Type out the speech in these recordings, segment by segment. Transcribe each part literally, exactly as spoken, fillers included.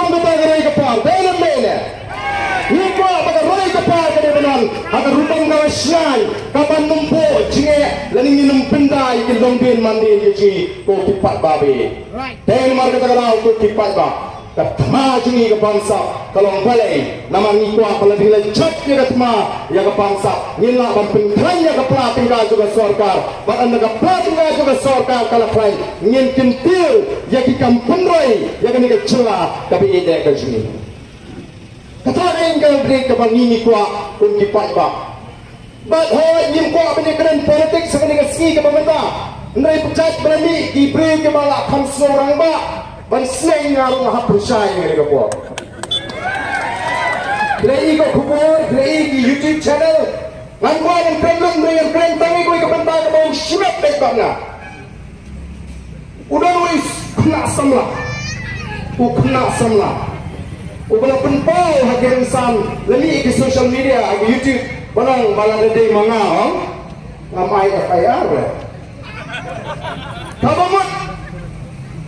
Kata ka roi ka par, dei ne em dei ne? Ngi kwah ba ka roi ka par ka dei ban wan ha ka rukom kaba shngaiñ, kaban nym buh jingeh lane ngin nym pynda ïa ki longdien mandien ka jong ngi ko ki paidbah. Dei namar kata ka daw ko ki paidbah, ka thma jong ngi ka Bamsap ka long balei? Namar ngi kwah ba lada ngi la jop ïa ka thma ïa ka Bamsap, ngin lah ban pynkhlaiñ ïa ka pla tyngka jong ka sorkar. Bad ynda ka pla tyngka jong ka sorkar ka la khlaiñ, ngin kyntiew ïa ki kam pynroi ïa kane ka jylla kaba ïeit ka jong ngi. Kata ka ïing ka bri kaba ngi ngi kwah kum ki paidbah. Bad hooid ngim kwah ban ïakren politics ha kane ka sngi kaba mynta. Hynrei pyrshah ba la mih ki briew kiba la kham sngew rangbah ban sneng, nga ruh nga hap pyrshah ïa kane ka por. Ki la ïohi ka khubor, ki la ïohi ki YouTube channel. Ngan kwah ban kren lut, hynrei ngan kren tang ïa kawei ka bynta kaba ym shym bit bad nga. U don uwei u khynnah samla. U khynnah samla uba la pynpaw ha ki rynsan, la mih ha ki social media, ha ki YouTube, ba ong ba lada dei ma nga, ong, ngam ai F I R re. Kaba mut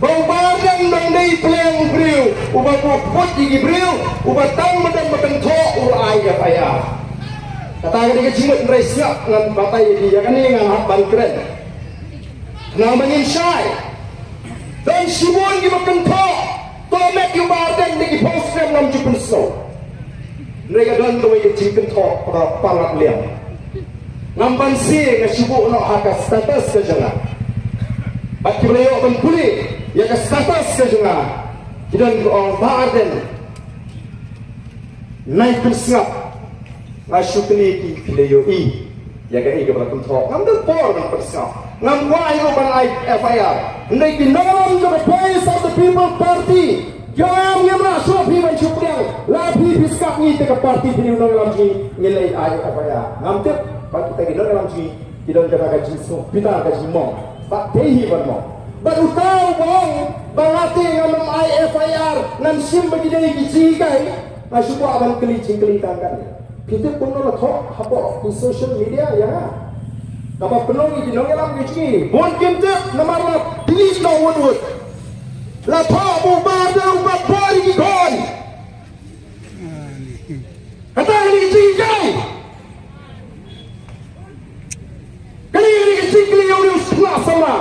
ba u Bah Ardent dang dei pleng u briew uba buh kput ïa ki briew, uba tang ba don ba kynthoh u ai F I R. Kata ka dei ka jingmut, hynrei sngap, ngan batai ïa kane, ngan hap ban kren. Khnang ba ngin shai. Don shibun kiba kynthoh, to met ïa u Bah Ardent da ki phongsngiam, ngam ju pynsngew. Hynrei ka don kawei ka jingkynthoh kaba palat liang. Ngam banse, nga shu buh noh ha ka status ka jong nga. Bad kiba la ïoh ban pule ïa ka status ka jong nga, ki don kiba ong, Bah Ardent, nai pynsngap. Nga shu kylli ki, phi la ïohi ïa kaei kaba la kynthoh? Ngam don por ban pynsngap. Ngam kwah ïa u ban ai F I R. Hynrei ki nongïalam jong ka Voice of the People Party, ki ong ngim lah shuh phi ban shu pdiang. Lada phi phi sngap ngi te ka party phi, u nongïalam jong ngi, ngin leit ai F I R. Ngam tip ba kita ki nongïalam jong ngi ki don kata ka jingsngewbitar, ka jingmong. Bad dei hi ban mong. Bad uta uba ong ba nga te ngan ym ai F I R, ngan shim ba ki dei ki jinghikai, nga shu kwah ban kylli jingkylli tang kane. Phi tip kumno la thoh hapoh ki social media ïa nga? Kaba pynlong ïa ki nongïalam ki jong ngi, bun kim tip namar la delete noh wut wut. La thoh ba u Bah Ardent u bat bor ïa ki khun. Kata ka dei ka jinghikai. Kane ka dei ka jingkylli ïa u, u khynnah samla.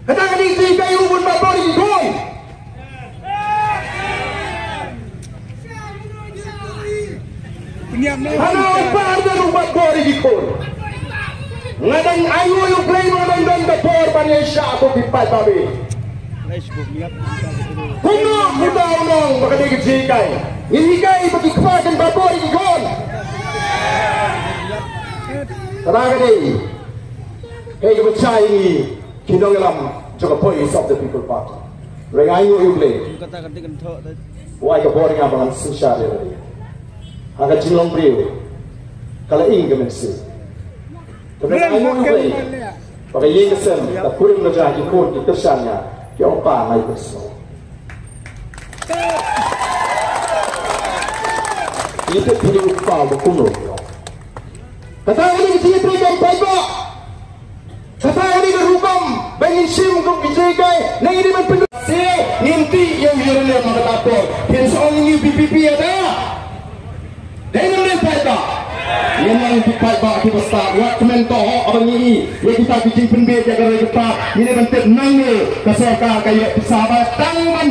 Kata ka dei ka jingkylli ïa u, u bat bor ïa ki khun. Hana u Bah Ardent u bat bor ïa ki khun. Nga dang ainguh ïa U Blei ba nga dang don ka por ban ïaishah, ko ki paidbah. Kumno kumta u ong ba ka dei ka jinghikai? Ngin hikai ba ki kpa kin bat bor ïa ki khun. Kata ka dei kaei kaba shai ïa ngi ki nongïalam jong ka Voice of the People Party. Hynrei nga ainguh ïa U Blei, u ai ka bor ïa nga ba ngan synshar ïa lade ha ka jinglong briew. Ka la ing ka mynsiem. Te nga ainguh ïa U Blei ba ka ïing ka sem ka kurim na jong ki khun ki kyrshan ïa nga, ki ong, Pa, nai pynsngew. Ngi tip phi dei u kpa uba kumno. Kata ka dei ka jingïatreilang paidbah. Kata ka dei ka rukom ba ngin shim kum ki jinghikai, ngi dei ban pyndonkam. Ngim tip ïa u uranium ha kata ka por. Phin sa ong ïa ngi u VPP ïa da. Dei ne em dei paidbah? Ngim long ki paidbah kiba stad. Wat kmen to hok, haba ngi ïa kita ki jingpynbeit ïa ka roi ka par, ngi dei ban tip nangne ka sorkar ka ïoh pisa ba tang ban